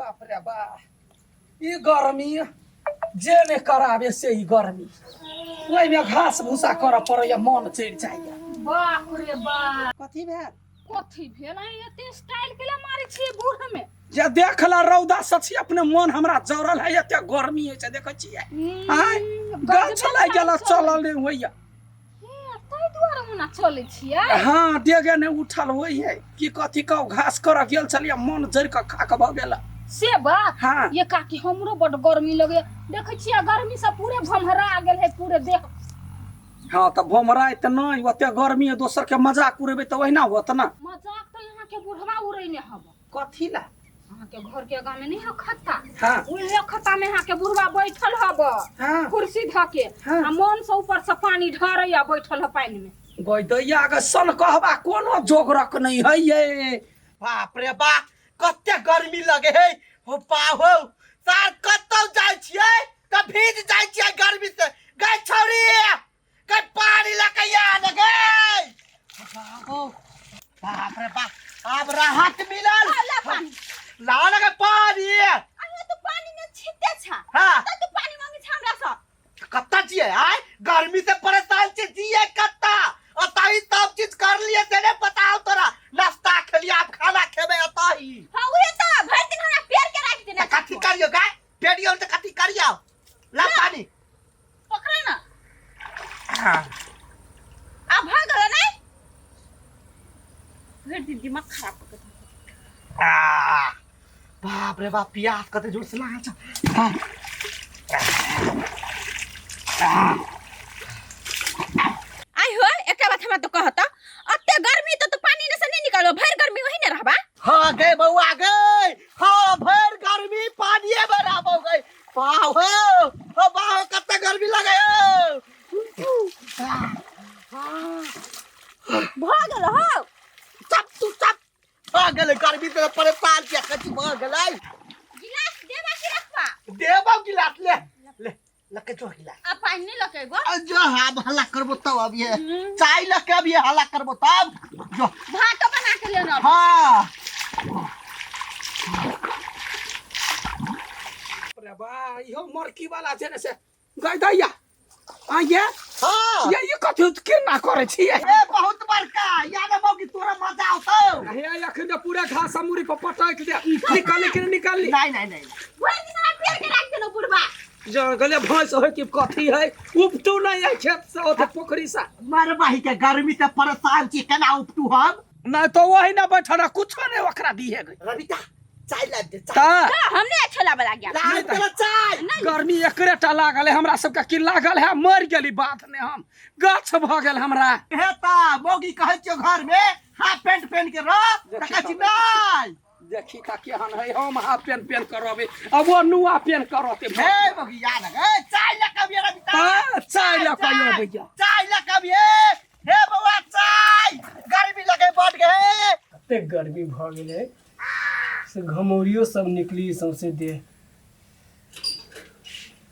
बाप रे बा, ई गर्मी जे नहि कराबे से ई गर्मी, ओहिमे घास भूसा करऽ पड़ैया, मन चढ़ि जाइया। बाप रे बाप। कथी भेल? कथी भेल? अहीं एते स्टाइल के मारै छियै बूढ़ में? जे देखला रौदा सची अपने मन हमरा जरल है, एते गर्मी होइ छै, देखै छियै आँय, गाछ लागि गेल, चलल नहि होइया। ताहि दुआरे ओना चलै छियै? हाँ, डेगे नहि उठल होइ है कि कथी कहू, घास करऽ गेल छलियै, मन जरि कऽ खाक भऽ गेल। से बात? हाँ। ये काकी, हमरो बड गर्मी लगैया, देखै छियै गर्मी से पूरे भमरा गेल है पूरे देह। हाँ तऽ भमराइत नहि, ओते गर्मी है, दोसर के मजाक उड़ेबै तऽ ओहिना होत ना। मजाक तऽ यहाँ के बुढ़वा उड़ेने हब। कथी ला? अहाँ के घर के आगा में नहीं है खत्ता? हाँ। उहे खत्ता में अहाँ के बुढ़वा बैठल हब। हाँ। कुर्सी धऽ के। हाँ। आ मन से ऊपर से पानी ढारैया, बैठल है पानि में। गई दैया के सन कहबा कोनो जोगरक नहीं है ये। बाप रे बा, कते गर्मी लगे है हो पाहो, सार कतौ जाइ छियै तऽ भीज जाइ छियै गर्मी से। गै छौरी, गै पानी लऽ के आ ने गै। बाबू, बाप रे बाप, आब राहत मिलल। ला पानी। ला ने गै पानी। अरे तू पानी ने छिते छा। हाँ। त तू पानी मांगे छा हमरा से? कत्ता जिए आय, गर्मी से परेशान छी, जिए कत्ता? अतही सब चीज कर लिए से नहीं बताओ तोरा, नाश्ता खेलिए, आप खाना खेबे अतही। हां, उहे त भरि दिन हमरा पेड़ के राख देने। त कथी करियो गै? पेड़ियो त कथी करियो? ला पानी। पकड़ ना। हाँ। आ भऽ गेल नै? भरि दिन दिमाग खराब कऽ के धऽ। आ, बाप रे बाप, प्यास कते जोर से लागल छ। आइ हो, एकटा बात हमरा तो कहत, अते गर्मी त तू पानी ने से नहीं निकालो, भरि गर्मी वही ने रहबा? हाँ गे बउआ गे, हाँ, भरि गर्मी पानिए में रहबो गे। पाव हो हो बाहो, कते गर्मी लगे हो। भऽ गेल हो? चप तू चप, भऽ गेलै, गर्मी से परेशान छियै, कथी भऽ गेलै? गिलास देबा कि रखबा? देबो गिलास, ले ले, लके जो गिलास। आ पानि नहीं लकेगो? जो हाँ, हल्ला करबो तब, अब ये चाय लके अब ये हल्ला करबो तब जो। भातो बना के लेना। हाँ। अरे बा, इहो मरकी वाला छै ने से गई दैया आइए। हाँ। ये कथी केना करै छियै? ए बहुत बड़का याद है कि तोरा मजा आवतौ। हे, अखन पूरा घास मुरी पर पटक दे, निकाल के निकाल ली। नहीं नहीं नहीं। भरि दिन हमरा पेड़ के राख देनो बुढ़बा। जन गले भैंस है कि कथी है, उपटू नहीं है खेत से ओते पोखरी से। मर बाही के, गर्मी से परेशान छी, केना उपटू हम? नहीं तो वही ना बैठल रह, कुछो नहीं ओकरा दिए गई। रविता, चाय ला दे, चाय। ता का हमने छोला वाला गया? ला दे चाय। गर्मी एकरे टा लागल है हमरा सबके की लागल है, मर गेली बात ने, हम गाछ भ गेल हमरा। हे ता मौगी कहै छियो घर में हाफ पैंट पहन के रह, त कहै छी नहीं। देखी का केहन है, हम हाफ पेन पेन करबे, अब वो नुआ पेन करते। हे मौगी याद है, चाय ला कभी रविता। ता चाय ला कहियो भैया। चाय ला कभी। हे बउआ चाय, गर्मी लगे बढ़ गए। कते गर्मी भऽ गेलै से घमौरियो सब निकली सौंसे देह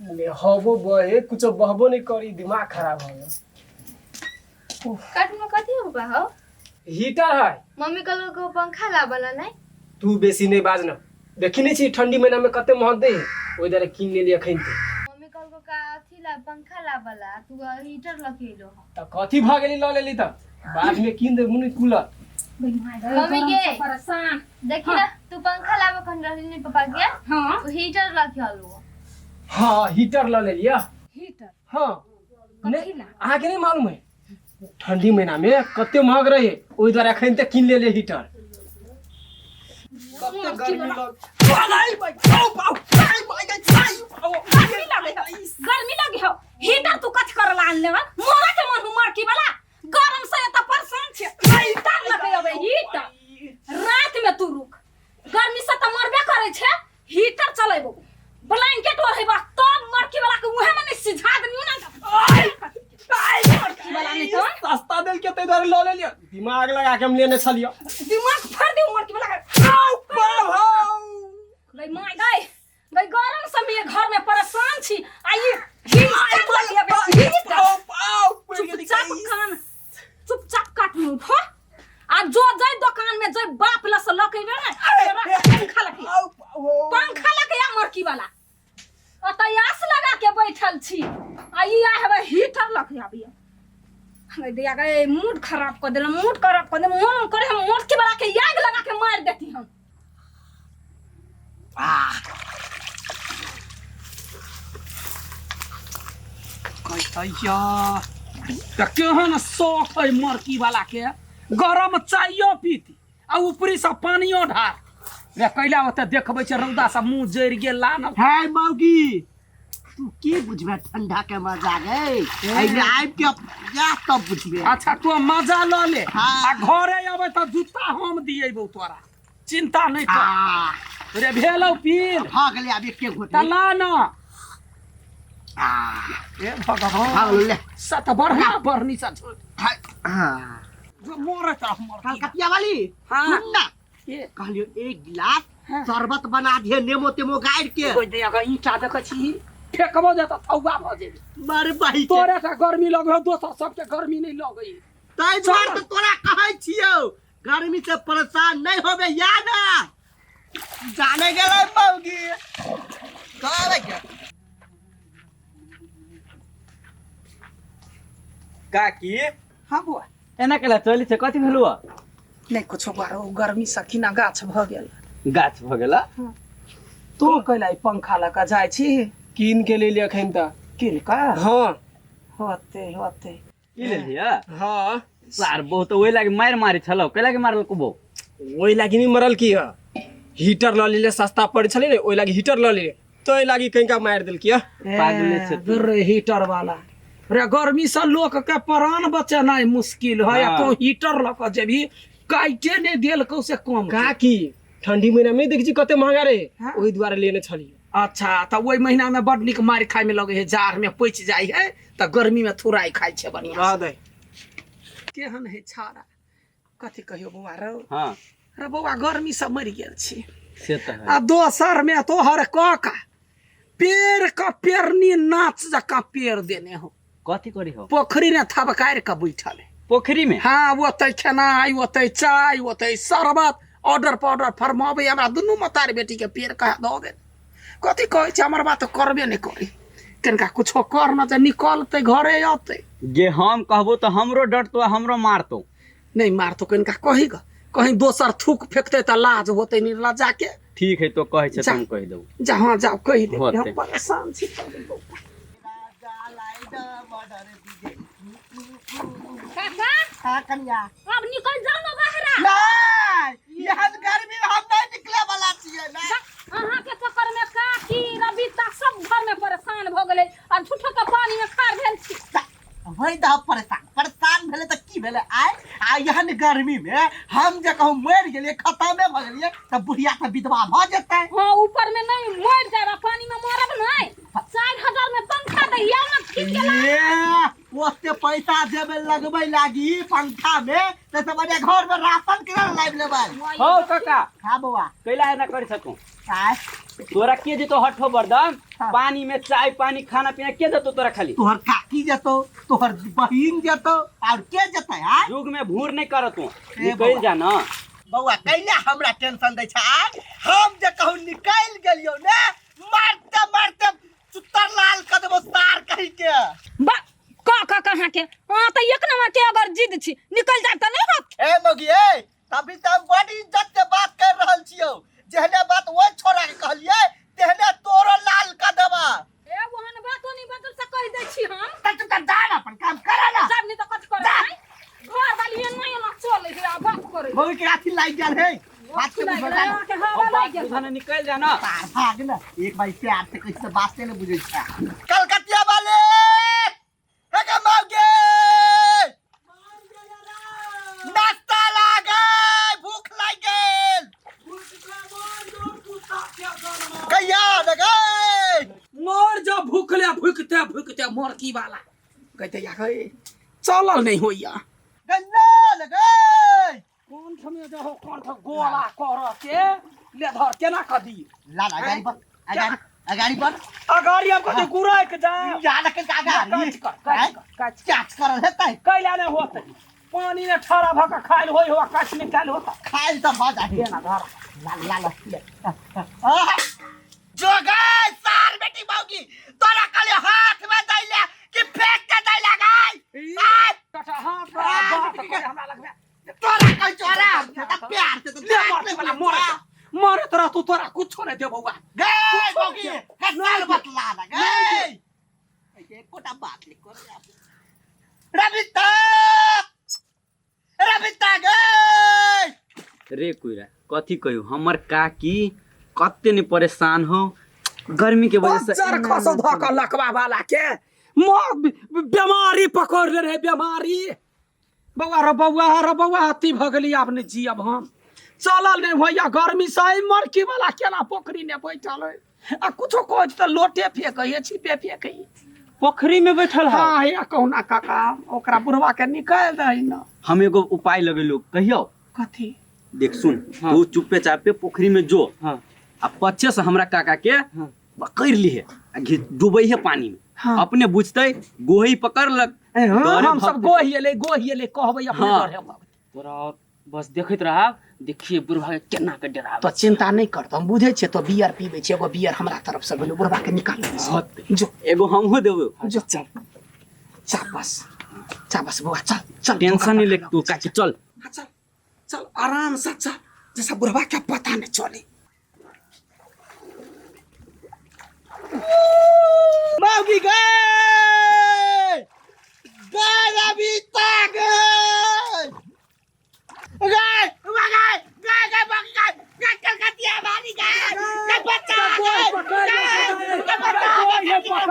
ने, हवो बहे कुछो बहबो नहीं करी, दिमाग खराब हो गेल। काट में कथी हो बा हो? हीटर है। मम्मी कहलको को पंखा लाबला नहीं। तू बेसी नहीं बाज न, देखी नहीं छी ठंडी महीना में कते महग दे, ओहि दुआरे कीन लेली अखन ते। मम्मी कहलको का अथी ला पंखा लाबला, तू हीटर लखेलो। त कथी भऽ गेली लऽ लेली त बाद में कीन देबू ने कूलर। मम्मी के परेशान। देखी ना, तू पंखा लाबे खन रहली नहीं पापा के? हाँ। वो हीटर रखल। हाँ, हीटर लऽ लेलियै। हीटर? हाँ। कथी ला? अहाँके नहीं मालूम है, ठंडी महीना में कते महग रहे, ओहि दुआरे अखन तक कीन लेले हीटर। कते गर्मी लग गर्मी लगे हो, गर्मी लगे हो, हीटर तू कथी कर ला आनले? मोरा के मन मरकी वाला गरम से त परेशान छे, हीटर लगे अबे हीटर। रात में तू रुक, गर्मी से त मरबे करे छे, हीटर चलेबो, ब्लैंकेट ओढ़ेबा तब मरकी वाला के उहे में नहीं सिझा देनी ना मरकी वाला, नहीं तो सस्ता देल के ताहि दुआरे लऽ लेलियै, दिमाग लगा के हम लेने छलियै। दिमाग फाड़ दे मरकी वाला के। गई माय गई, गई गरम से में घर में परेशान छी, आ ई हीटर लगे अबे हीटर। चुपचाप कान चुपचाप काट में उठो आ जो जाय दुकान में जाय बाप लस लकेबे ने, तोरा पंखा लगे। छी आ ई आइ हेबै हीटर लऽ के आबैया। हमर दैया गे, मूड खराब कऽ देलक, मूड खराब कऽ देलक। मोन करे हम मोटकी वाला के आगि लगा के मारि देती हम। कहैया तऽ केहन शौक है मरकी वाला के, गरम चाइयो पीती आ ऊपरी से पानियो ढार रे। कैला ओते देखबै छै रौदा से मुंह जरि गेल ला न। हे मौगी, तू की बुझबे ठंडा के मजा गे? एहिमे आबि के जा तब बुझबे। अच्छा, तू मजा लऽ ले। हाँ। आ घरे अबै तऽ जूता हम दिएबौ तोरा, चिंता नहीं कर। आ, रे भेलौ पील? भऽ गेलै, आब एके घोट। तऽ ला न। आ, हे भगवान, भऽ गेलौ, ले। सत बढ़िया बढ़नी सा छोड़। हाँ। जो मरत रह मर। कलकतिया वाली। हाँ। सुन ना। के? कहलियो एक गिलास हाँ। शरबत बना दिए, नेमो तेमो गाड़ि के। कोई दे अगर ईंटा देखै छी, फेकबो जे तऽ थौआ भऽ जेबी। मर बही के। तोरे टा गर्मी लगै हौ, दोसर सबके गर्मी नहि लगै। ताहि दुआरे तऽ तोरा कहै छियौ, गर्मी से परेशान नहीं होबे या ना जाने गेलै मौगी करे के। काकी। हाँ बुआ। एना केला चली छै, कथी भेलौ? नहि कुछो बुआ, ओ गर्मी से किना गाछ भऽ गेल। गाछ भऽ गेल? तू कैला ई पंखा लऽ कऽ जाइ छी? कीन के ले लिअ एखन तऽ। कीन कऽ? हाँ। होते होते। की लेलियै? हाँ। सार बहुत ओहि लागी मारि मारै छलौ, कैला के मारलको बौ? ओहि लागी नहि मरल की ह, हीटर लऽ लेले, सस्ता पड़ै छलै ने, ओहि लागी हीटर लऽ लेले, तो लागी कनिका मारि देलकी ह। पागले छै तू। रे हीटर वाला रे, गर्मी से लोक के प्राण बचेनाइ मुश्किल है, आ हाँ। तू हीटर लऽ कऽ जेबही, काइटे नहि देलकौ से कम के। काकी, ठंडी महीना में देख छी कते महंगा रहे। हाँ। ओहि दुआरे लेने छलियै। अच्छा, तऽ ओहि महीना में बड नीक मारि खाय में लगे है, जाड़ में पचि जाइ है तऽ गर्मी में थुराइ खाइ छै बढ़िया रह से। दे। केहन है छाड़ा, कथी कहियो बौआ रौ। हाँ। रे बौआ, गर्मी से मरि गेल छी। से तऽ है। आ दोसर में तोहर कका पेड़ क पेरनी नाच जकाँ पेड़ देने हो। कथी करी हो? पोखरी ने थबकारि कऽ बैठल है। पोखरी में? हाँ, ओतै खेनाइ, ओतै चाय, ओतै शरबत, ऑर्डर पर ऑर्डर फरमाबै। हमरा दुनू मतार बेटी के पेड़ कह दऽ गेल। कथी कहै छै, हमर बात करबे नहि करी। कनिका कुछो कर न तऽ निकलतै, घरे अतै। जे हम कहबो तऽ हमरो डटतो आ हमरो मारतो। नहि मारतो, कनिका कही गऽ, कहीं दोसर थूक फेकतै तऽ लाज होतै निर्लज्जा के। ठीक है, तो कहै छै जा। तऽ हम कहि देबो। जा, हाँ जाओ, कहि दे। होतै। हम परेशान छी। काका। हाँ कनिया। अब निकल जाओ ना बाहरा। नहीं, एहन गर्मी में हम नहीं निकले वाला छियै ना। अहाँ के चक्कर में काकी रबीता सब घर में परेशान भ गेलै आ झूठो के पानी में खार भेल छी। वही दह परेशान परेशान भेलै तऽ की भेलै? आइ आ एहन गर्मी में हम जे कहूँ मरि गेलियै, खतमे भऽ गेलियै, तऽ बुढ़िया तऽ विधवा भऽ जेतै। हाँ, ऊपर में नहीं मर जाए, पानी में मरब नहीं। 4000 में पंखा दैया ना ठीक के ला। ये ओते पैसा जेबै लगबै लागी पंखा में तऽ सब घर में राशन केना लाबि लेबै? हौ काका। हाँ बौआ। कैला एना करी सकू? आय? तोरा के जेतो हठो बरदम? हाँ। पानी में चाय पानी खाना पीना के देतो तोरा खाली? तोहर काकी जेतौ, तोहर बहिन जेतौ, और के जेतै? आय? युग में भूर नहीं कर तू। ए निकल बौआ। जा ना। बौआ, कैला हमरा टेंशन दै छै? आय हम जे कहूँ निकलि गेलियौ ने, मारते मारते चुत्तर लाल कऽ देबो सार कही के। बा का का कहाँ के हाँ तो एक नंबर के अगर जिद छी, निकल जाए तो नहीं होत। ए मौगी, ए तभी तऽ हम बड़ी इज्जत से बात कर रहल छियौ। जेहने बात ओहि छोरा के कहलियै, तेहने तोरो लाल कऽ देबा। ए ओहन बातो नहीं बदल से कह दै छी हम। तऽ तू तऽ जा ना, अपन काम कर ना। सब नहीं तो कथी करे घर वाली एना एना चले है आ बात करे। मौगी के अथी लागि गेल है, बात के बुझल अहाँ के हवा लागि गेल। बुझा निकल जा ना। पार भाग ना, एक बार प्यार से कैसे बात ने बुझै छै। कलकतिया वाले, हे गे मौगी, नाश्ता लागे, भूख लागि गेल। कहिया लगे? मर जा भूखले भूखते भूखते मरकी वाला। कहते या गए, चलल नहीं होइया। गन्ना लगे। कोन ठमे जहो, कोन ठ गोला कर के ले धर, केना क दी? ला ला, अगाडि बढ़, अगाडि, अगाडि बढ़। अगाडि हम कथी गुराइ के जा? जा ना के अगाडि। काच कर, काच कर, काच। काच करल हेतै? कैला नहि होतै? पानी ने ठड़ा भऽ कऽ खायल होइ हो, काच निकाल होता। खायल तऽ भऽ जाही। केना धर? ला ला ला ले। आह! जो गए सार बेटी मौगी, तोरा कहलियै हाथ में बात करे हमरा लगबे। तोरा कहै छौ आराम से त प्यार से त ले मरे वाला मरे मरे तोरा तू तोरा कुछो नहीं दे बउआ। गै मौगी गै साल बतला ना गै एकोटा बात नहीं कर रबिता रबिता गै। रे कुइरा कथी कहियो हमर काकी कते ने परेशान हो गर्मी के वजह से। जर खसो धक लकवा वाला के बीमारी पकड़ ले रहे बीमारी। बउआ रे बउआ रे बउआ अति भऽ गेली आब नहि जियब हम। चलल नहि होइया गर्मी से एहि मरकी वाला केना पोखरी ने बैठल है आ कुछो कहै छै तऽ लोटे फेकै छिपे फेकै। पोखरी में बैठल है। हाँ या कहुना काका ओकरा बुढ़वा के निकालि दही न। हम एगो उपाय लगेलु कहियो। कथी? देख सुन। हाँ। तू चुप्पे चापे पोखरी में जो। हाँ। आ पच्छे से हमरा काका के हाँ। पकड़ लिहे आ डूबै है पानी में। हाँ। अपने बुझतै गोही पकड़लक। हाँ, डरे हम सब भगतै। गोही एलै गोही एलै कहबै अपने हाँ। डरे भगतै। तोरा और बस देखैत रहा देखिए बुढ़वा के केना के डरावे। तो चिंता नहीं कर हम बुझै छियै तो बियर पीबै छियै एगो बियर हमरा तरफ से गेलो बुढ़वा के निकाल जो एगो हमहूँ देबो। जो चल चल बस चल बस बउआ चल चल टेंशन नहीं ले तू काकी चल। हाँ, चल चल आराम से चल जैसा बुढ़वा के पता नहीं चले। मौगी गै गै रबिता गै गै गै गै गै मौगी गै गै कलकतिया वाली गै गै बच्चा गै गै बच्चा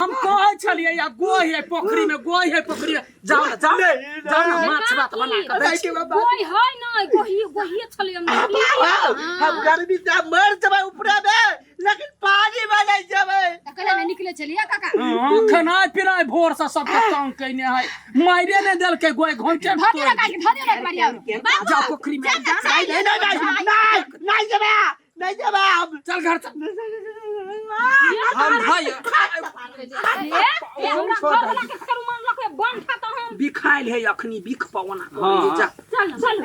हम कहै छलियै या गोहि है पोखरी में गोहि है पोखरी में जाओ ना जाओ जाओ ना माछ भात बना के दै छी। गोई है ना गोही गोही छलै हम हम गर्मी से मर जेबै उपरे में लेकिन पानी में नहीं जेबै। त कहले ने निकले छलियै काका। हाँ, खेनाइ पिनाइ भोर से सबके तंग कयने है मारे ने देलकै गोहि घोंचे धऽ दियौ काकी धऽ दियौ एक बारी और। जा पोखरी में जा। नहीं नहीं नहीं नहीं नहीं जेबै नहीं जेबै हम। चल घर चल। हम भाई ए हमरा घर वाला के करू मानलक बन था त हम बिखाइल है अखनी बिख पवना हाँ। जा चल चल।